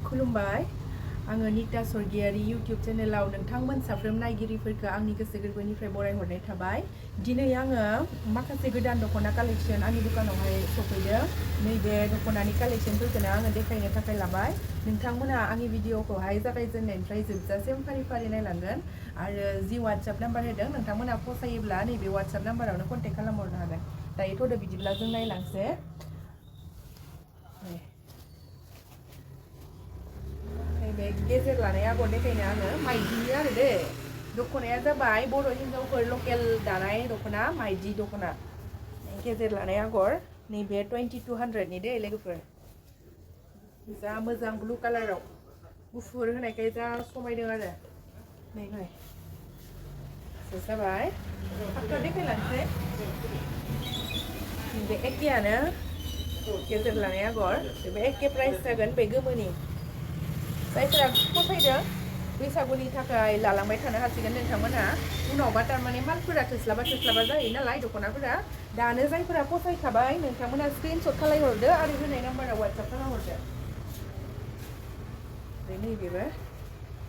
खुलुमबाय आङो निता सरगियारि इउटिउब चेनेलाव नोंथांमोन साफ्रोम नायगिरिफोरखौ आंनि गोसो गोरबोनिफ्राय बरायहरनाय थाबाय। दिनै आङो माखासे गोदान दख'ना कालेक्शन आंनि दुकानावहाय सफैदों। नैबे दख'नानि कालेक्शनफोरखौनो आङो देखायनो थाखाय लाबाय। नोंथांमोना आंनि भिडिअखौहाय जागायजेननायनिफ्राय जोबजासिम फारि फारि नायलांगोन आरो जि वाट्सएप नाम्बार होदों नोंथांमोना फसायोब्ला नैबे वाट्सएप नाम्बारावनो कन्टेक्ट खालामहरनो हागोन। दायोथ' बिदिब्ला जों नायलांसै। नैबे गेजेर लानाय आगर देखायनो आङो माइदिनि आरो दे दख'नाया जाबाय बर' हिन्जावफोर लकेल दानाय दख'ना माइदि दख'ना। गेजेर लानाय आगर नैबे 2200नि दे लोगोफोर। जा मोजां ब्लु कालाराव गुफुर होनायखाय जा समायदों आरो नै जाबाय थाबथा देखायलांसै। बे एखेयानो गेजेर लानाय आगर बे एखे प्राइस जागोन बे गोमोनि। जायफोरा फसायदों बैसागुनि थाखाय लालांबाय थानो हासिगोन नोंथांमोना। उनावबा थारमाने मालफोरा थोस्लाबा जायो नालाय दख'नाफोरा। दानो जायफोरा फसायखाबाय नोंथांमोना स्क्रिनशट खालामहरदो आरो होनाय नाम्बाराव वाट्सएप खालामहरदो। नैबेबो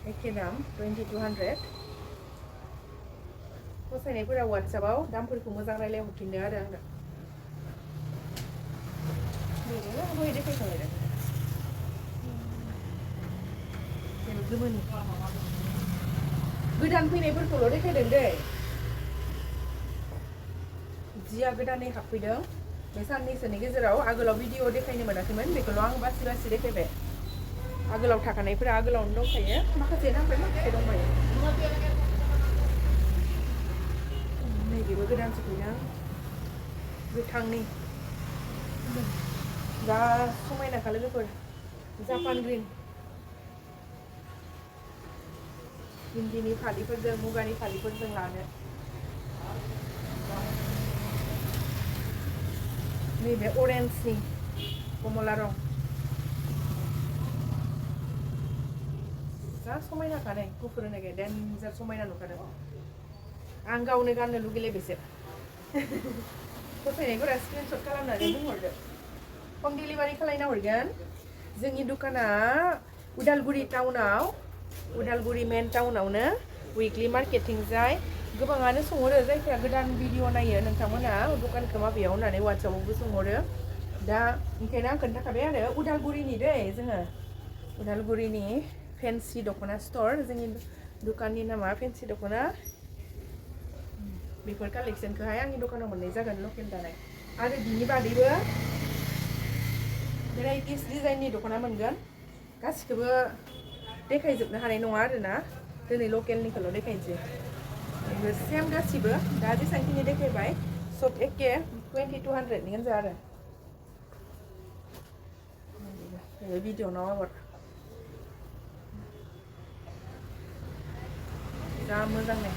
एखे दाम 2200। फसायनायफोरा वाट्सएपआव दामफोरखौ मोजां रायज्लायहरफिनदो आरो आंनो। दहाय देखायखांबाय गोमोनि गोदान फैनायफोरखौल' देखायदों दै। जिया गोदानै हाबफैदों बे साननैसोनि गेजेराव। आगोलाव भिडिअ देखायनो मोनाखैमोन, बेखौल' आं बासि बासि देखायबाय। आगोलाव थाखानायफोरा आगोलावनो दंखायो, माखासे नांबाय माखासे दंबायो। नैबेबो गोदान सफैदों गोथांनि जा समायनाखा लोगोफोर। जापान ग्रिन इन्दिनि फालिफोरजों मुगानि फालिफोरजों लानो। नैबे अरेन्जनि कमला रं जा समायनाखा नै गुफुर होनायखाय डेन्जार समायना नुखादों। आं गावनो गाननो लुगैलायबायसो। फसायनायफोरा स्क्रिनशट खालामनानै बुंहरदो। हम डिलिभारि खालामना हरगोन। जोंनि दुकाना उदालगुरि टाउनाव, उदालगुरि मेन टाउनावनो उइकलि मार्केटिं जाय गोबाङानो सोंहरो जायफोरा गोदान भिडिअ नायो नोंथांमोना दुकानखौ माबेयाव होननानै वाट्सएपआवबो सोंहरो। दा ओंखायनो आं खोन्थाखाबाय आरो उदालगुरिनि दै जोङो उदालगुरिनि फेन्सि दख'ना स्ट'र। जोंनि दुकाननि नामा फेन्सि दख'ना। बेफोर कालेक्शनखौहाय आंनि दखानाव मोननाय जागोन लकेल दानाय। आरो बिनि बादैबो भेराइटिस डिजाइननि दख'ना मोनगोन। गासिखौबो देखायजोबनो हानाय नङा आरोना, दिनै लकेलनिखौल' देखायनोसै। सेम गासिबो दा जेसेबांखिनि देखायबाय सब एके 2200नि गोजा आरो। भिडिअ'नाव आगर जा मोजां नो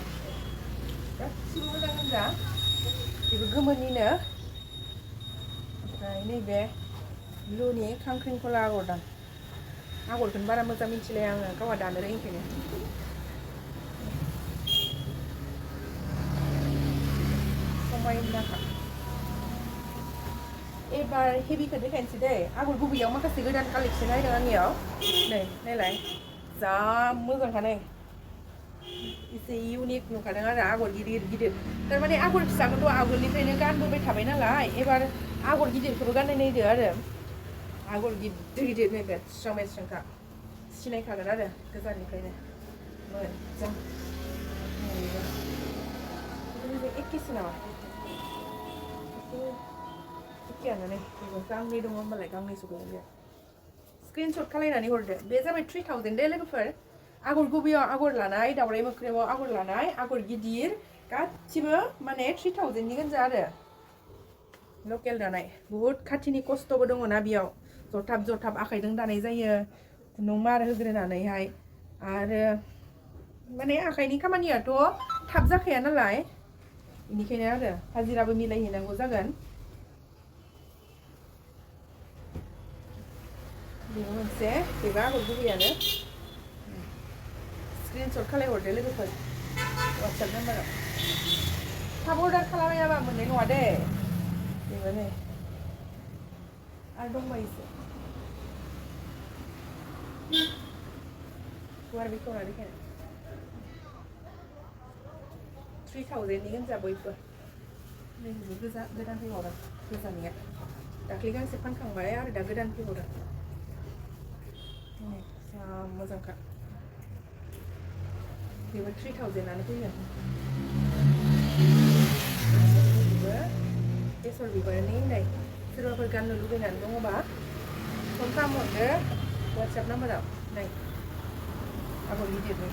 गासिबो मोजां गोजा। बेबो गोमोनिनो। ओमफ्राय नैबे ब्लुनि खांख्रिंखला आगर दां। आगरखौनो बारा मोजां मिथिलाया आङो, गावहा दानो रोङिखायनो। समायनाखा। एबार हेभिखौ देखायनोसै दै। आगर गुबैयाव माखासे गोदान कालेक्शन नायदों आंनियाव। नै नायलाय जा मोजांखा नै। एसे इउनिक नुखादों आरो आगर गिदिर गिदिर। थारमाने आगर फिसाखौथ' आगोलनिफ्रायनो गानबोबाय थाबाय नालाय, एबार आगर गिदिरखौबो गाननाय नायदो आरो। आगर गिदिर गिदिर नै बेस्रां बेस्रांखा सिनायखागोन आरो गोजाननिफ्रायनो मोजां। एखेसो नामा? एखेयानो नै बेबो गांनै दङ होमबालाय गांनै सफैगोन बे। स्क्रिनशट खालायनानै हरदो। बे जाबाय 3000 दे लोगोफोर। आगर गुबैयाव आगर लानाय, दावराइ मोख्रेबाव आगर लानाय, आगर गिदिर गासिबो माने 3000नि गोजा आरो। लकेल दानाय बुहुत खाथिनि खस्थ'बो दङ ना बेयाव। जथाब जथाब आखाइजों दानाय जायो खुन्दुं मार होग्रोनानैहाय। आरो माने आखाइनि खामानियाथ' थाब जाखाया नालाय, बेनिखायनो आरो हाजिराबो मिलायहैनांगौ जागोन। बेबो मोनसे, बेबो आगर गुबैयानो। स्क्रिनशट खालायहरदो लोगोफोर वाट्सएप नाम्बाराव। थाब अर्डार खालामाबा मोननाय नङा दे। बेबो नै आरो दंबायोसो। गुवार बेखेवना देखायनाय 3000 नि गोनजा बयबो नैबे गोदान फैबावदों गोजानिया दाख्लै गांसे फानखांबाय आरो दा गोदान फैबावदों जा मोजांखा बेबो 3000 आनो फैगोन बेबो बेसर बिबारनि नै सोरबाफोर गाननो लुबैनानै दङबा फन खालामहरदो WhatsApp नाम्बाराव नै आगर गिदिरनि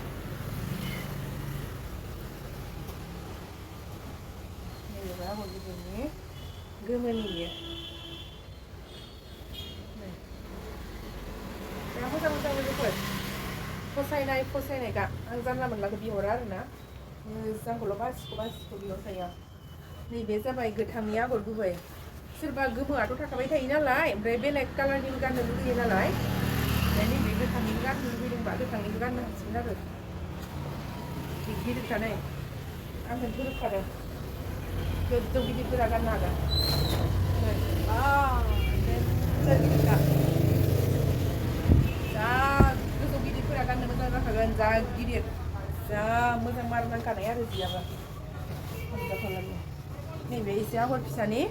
नैबेबो आगर गिदिरनि गोमोनि बियो दा मोजां मोजां लोगोफोर फसायनायखा आं जानला मोनलाखौ बिहरा आरोना मोजांखौल' बासिखौ बिहरखायो आं नैबे जाबाय गोथांनि आगर गुबै सोरबा गोमोआथ' थाखाबाय थायो नालाय ओमफ्राय बेलेग कालारनिबो गाननो लुगैयो नालाय ओमफ्राय नैबे गोथांनिबो गाननो लुगैदोंबा गोथांनिबो गाननो हासिगोन आरो गिदिरखा नै आंनो गोरोबखादों गोजौ गिदिरफोरा गाननो हागोन गिदिरखा जा गोजौ गिदिरफोरा गाननो मोजां जाखागोन जा गिदिर जा मोजां मार नांखानाय आरो जियाबो नैबे एसे आगर फिसानि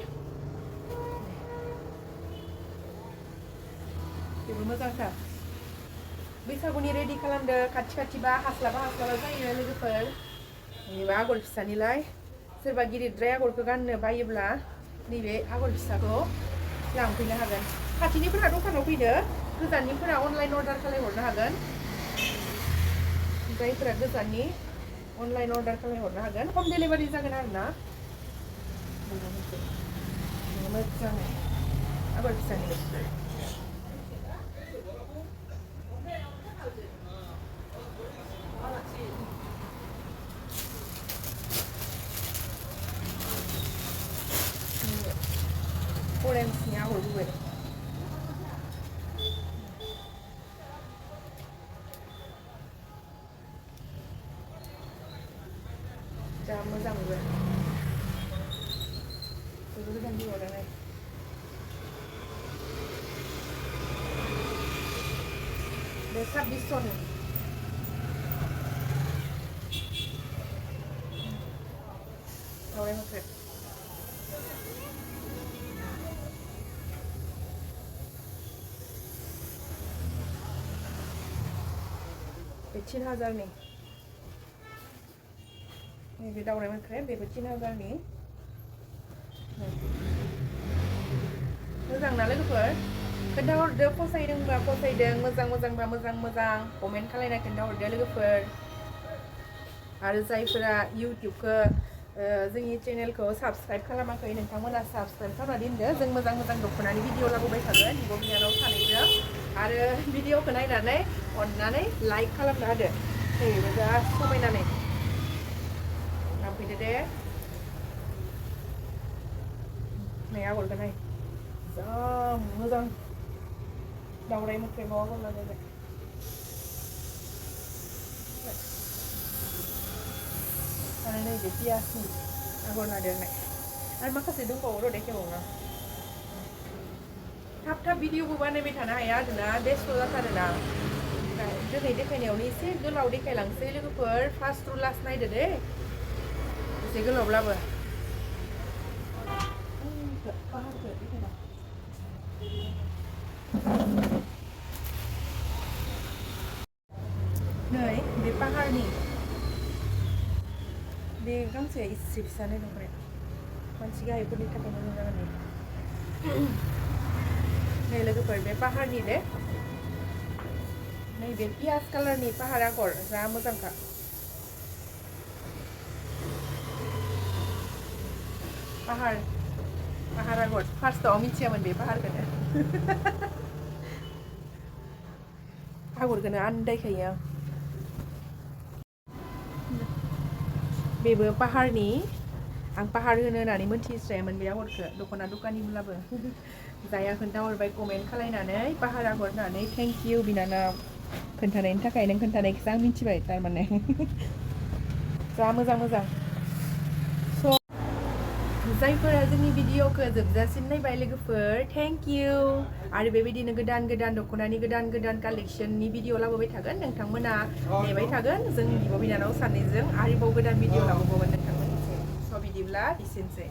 बेबो मोजांथार बैसागुनि रेडि खालामदो खाथिबा हास्लाबा जायो लोगोफोर नैबे आगर फिसानिलाय सोरबा गिदिरद्राय आगरखौ गाननो बायोब्ला नैबे आगर फिसाखौ लांफैनो हागोन खाथिनिफोरा दखानाव फैदो गोजाननिफोरा अनलाइन अर्डार खालामहरनो हागोन जायफोरा गोजाननि अनलाइन अर्डार खालामहरनो हागोन हम डेलिभारि जागोन आरो ना मोजां आगर फिसानि अरेन्जनि आगर गुबै जा मोजां बेबो गोदान बिहरनाय बे 2600 दावराय मोख्रेब बे 3000 नि नैबे दावराय मोख्रेब बेबो 3000 नि मोजां ना लोगोफोर खोन्थाहरदो फसायदोंबा फसायदों मोजांबा मोजां कमेन्ट खालायना खोन्थाहरदो लोगोफोर आरो जायफोरा इउटुबखौ जोंनि चेनेलखौ साबस्क्राइब खालामाखै नोंथांमोना साबस्क्राइब खालामना दोनदो जों मोजां दख'नानि भिडिअ लाबोबाय थागोन बिब' बिनानाव सानैजों आरो भिडिअखौ नायनानै अननानै लाइक खालामना होदो नैबेबो जा समायनानै लांफैदो दे नै आगरखौ नाय जा मोजां दावराय मोख्रेबाव आगर लागायबाय आरो नैबे पियासनि आगर लादेरनाय आरो माखासे दंबावो र' देखायबावनो थाब भिडिअबो बानायबाय थानो हाया आरोना बेस्थ' जाथारोना दिनै देखायनायावनो एसे गोलाव देखायलांसै लोगोफोर फार्स्ट टु लास्ट नायदो दे एसे गोलावब्लाबो नै बे पाहारनि बे गांसे इसे फिसानो दंफ्राय मानसि गाहायफोरनि थाखाय मोजां जागोन नै लोगोफोर बे पाहारनि दे नै बे पियाज कालारनि पाहार आगर जा मोजांखा पाहार आगर फार्स्टआव मिथियामोन बे पाहारखौनो आगरखौनो आन्दायखायो बेबो पाहारनि आं पाहार होनो होननानै मोनथिस्रायामोन बे आगरखौ दख'ना दखानिब्लाबो जाया खोन्थाहरबाय कमेन्ट खालायनानै पाहार आगर होननानै थेंक इउ बिनानाव खोन्थानायनि थाखाय नों खोन्थानायखौसो आं मिथिबाय थारमाने जा मोजां जायफोरा जोंनि भिडिअखौ जोबजासिम नायबाय लोगोफोर थेंक इउ आरो बेबायदिनो गोदान गोदान दख'नानि गोदान गोदान कालेक्शननि भिडिअ लाबोबाय थागोन नोंथांमोना नेबाय थागोन जों बिब' बिनानाव सानैजों आरोबाव गोदान भिडिअ लाबोबावगोन नोंथांमोननिसिम स' बिदिब्ला एसेनोसै